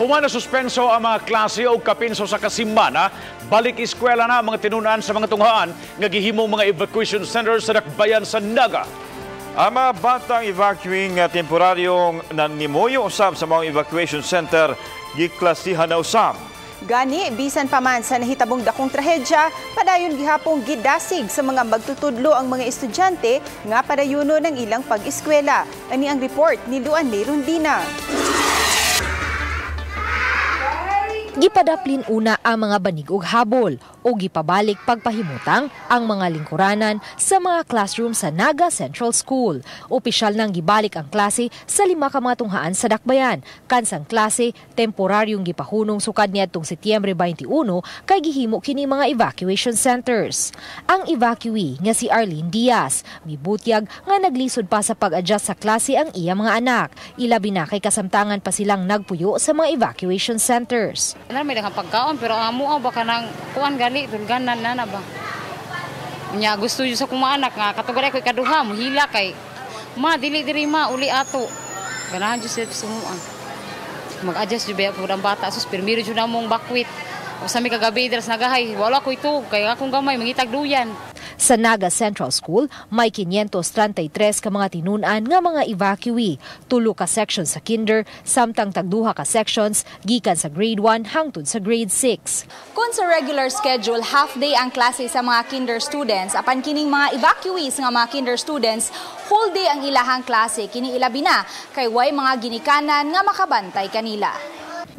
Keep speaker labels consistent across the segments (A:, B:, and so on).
A: Human na suspenso ang mga klase o kapin sa kasimana, balik eskwela na ang mga tinunan sa mga tunghaan nga gihimong mga evacuation centers sa dakbayan sa Naga.
B: Ang mga batang evacuee nga temporaryong nanimoyo usab sa mga evacuation center giklasihan na usab.
C: Gani, bisan pa man sa nahitabong dakong trahedya, padayon gihapong gidasig sa mga magtutudlo ang mga estudyante nga padayuno ng ilang pag-eskwela. Ani ang report ni Luan Lerundina.
D: Gipadaplin una ang mga banig og habol o gipabalik pagpahimutang ang mga lingkuranan sa mga classroom sa Naga Central School. Opisyal nang gibalik ang klase sa lima ka mga tunghaan sa Dakbayan. Kansang klase, temporaryong gipahunong sukad niadtong Setyembre 21 kay gihimo kini mga evacuation centers. Ang evacuee nga si Arlene Diaz, mibutyag nga naglisod pa sa pag-adjust sa klase ang iya mga anak. Ilabi na kay kasamtangan pa silang nagpuyo sa mga evacuation centers.
E: Ano may daghang pagkaon, pero ang amo baka nang kuan gali tulganan na na ba. Nya gusto jud sa akong mga anak nga katugad ko ikaduha mohila kay ma, dili diri ma, uli ato. Ganahan jud sila sa mua. Mag-adjust jud ba pud ang bata sus, pirmiro jud namong bakwit. Usa mi kagabi dira sa nagahay, wala ko ito kay akong gamay mangitag duyan.
D: Sa Naga Central School, may 533 ka mga tinun-an nga mga evacuee, tulo ka sections sa kinder, samtang tagduha ka sections gikan sa grade 1 hangtod sa grade 6.
F: Kung sa regular schedule, half day ang klase sa mga kinder students, apan kining mga evacuees nga mga kinder students, whole day ang ilahang klase, kini ilabi na kay way mga ginikanan nga makabantay kanila.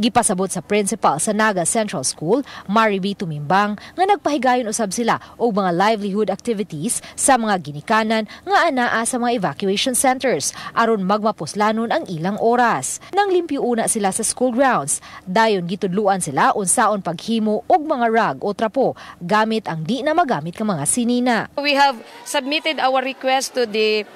D: Gipasabot sa principal sa Naga Central School, Mariby Tumimbang, nga nagpahigayon usab sila og mga livelihood activities sa mga ginikanan nga anaa sa mga evacuation centers aron magmapuslanon ang ilang oras. Nang limpyo una sila sa school grounds, dayon gitudluan sila unsaon paghimo og mga rug o trapo gamit ang di na magamit nga mga sinina.
G: We have submitted our request to the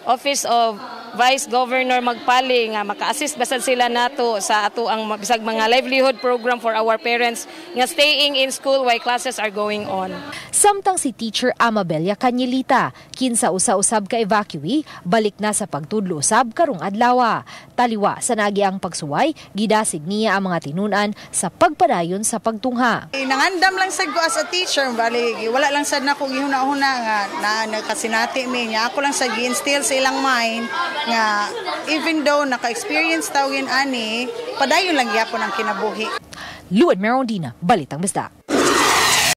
G: Office of Vice Governor Magpali nga maka-assist basad sila nato sa ato ang bisag mga livelihood program for our parents nga staying in school while classes are going on.
D: Samtang si Teacher Amabella Canyelita, kinsa usa-usab ka evacuee, balik na sa pagtudlo usab karong adlaw. Taliwa sa nagi ang pagsuway, gidasig niya ang mga tinunan sa pagpadayon sa pagtungha.
H: Nangandam lang sad ko as a teacher, bali wala lang sad nako gihuna-huna nga na nakasinati mi niya. Ako lang sa gi-instill sa ilang mind nga even though naka-experience tawgin ani, padayon lang gyapon ang kinabuhi.
D: Luan Merondina, Balitang Bisdak.